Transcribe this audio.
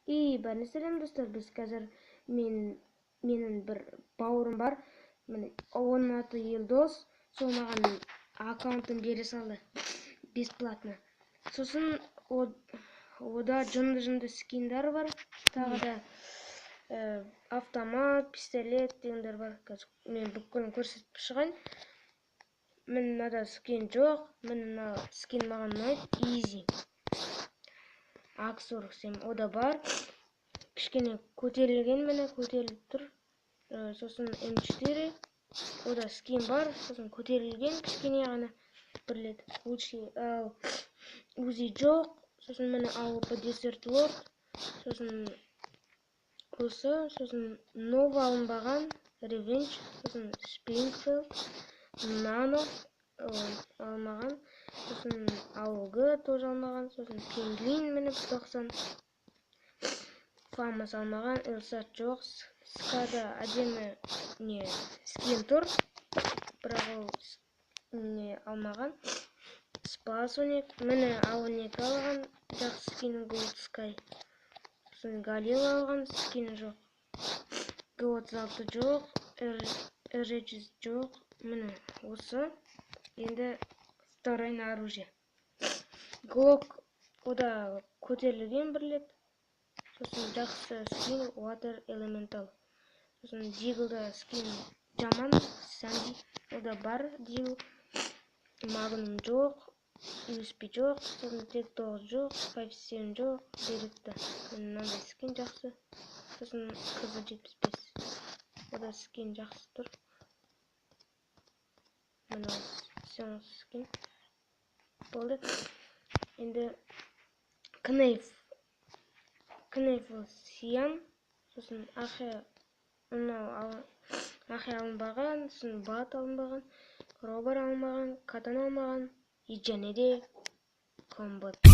И бәріне сәлем, достар! Біз қазір менің бір бауырым бар, міне, оның аты Елдос. Сол маған аккаунтын бере салды бесплатно. Сосын ода жынды жынды скиндар бар, тағы да автомат, пистолет дегендер бар. Қазір мен бүкілін көрсетіп шығайын. Міне, мынада скин жоқ. Міне, мына скин маған ұнайды, изи ак 47, ода бар, кішкене көтерілген, міне, көтеріліп тұр. Сосын М4, ода скин бар, сосын көтерілген кішкене ғана бір рет, лучший. Ал узи жоқ. Сосын, міне, АВП Desert Lord, сосын осы, сосын нова алынбаған, Revenge, сосын Springfield, Нано алмаған, сосын АУГ тоже алмаған, сосын Пингвин, міне, 90, Фамас алмаған, Элсат жоқ. Скада әдемі не скин тұр, бірақ ол не алмаған. Спас 12, міне, А12 алған, жақсы скин, Gold Sky. Сосын Галил алған, скині жоқ. Г36 жоқ, Р 100 жоқ. Міне, осы. Енді второй оружие. Глок, ода көтерілген бір рет. Сосын жақсы скин, Water Elemental. Сосын Диглда скин жаман, Санди, ода бар Дигл. Магнум жоқ, USP жоқ, сосын Тек 9 жоқ, 5.7 жоқ, Беретта, мынандай скин жақсы. Сосын КЗ 75, ода скин жақсы тұр. Мына скин болды. Енді кнейф, кнейф сиян, сосын ахе, мынау ахе алынбаған, сосын бат алынбаған, кробар алынбаған, катана алмаған и және де комбат.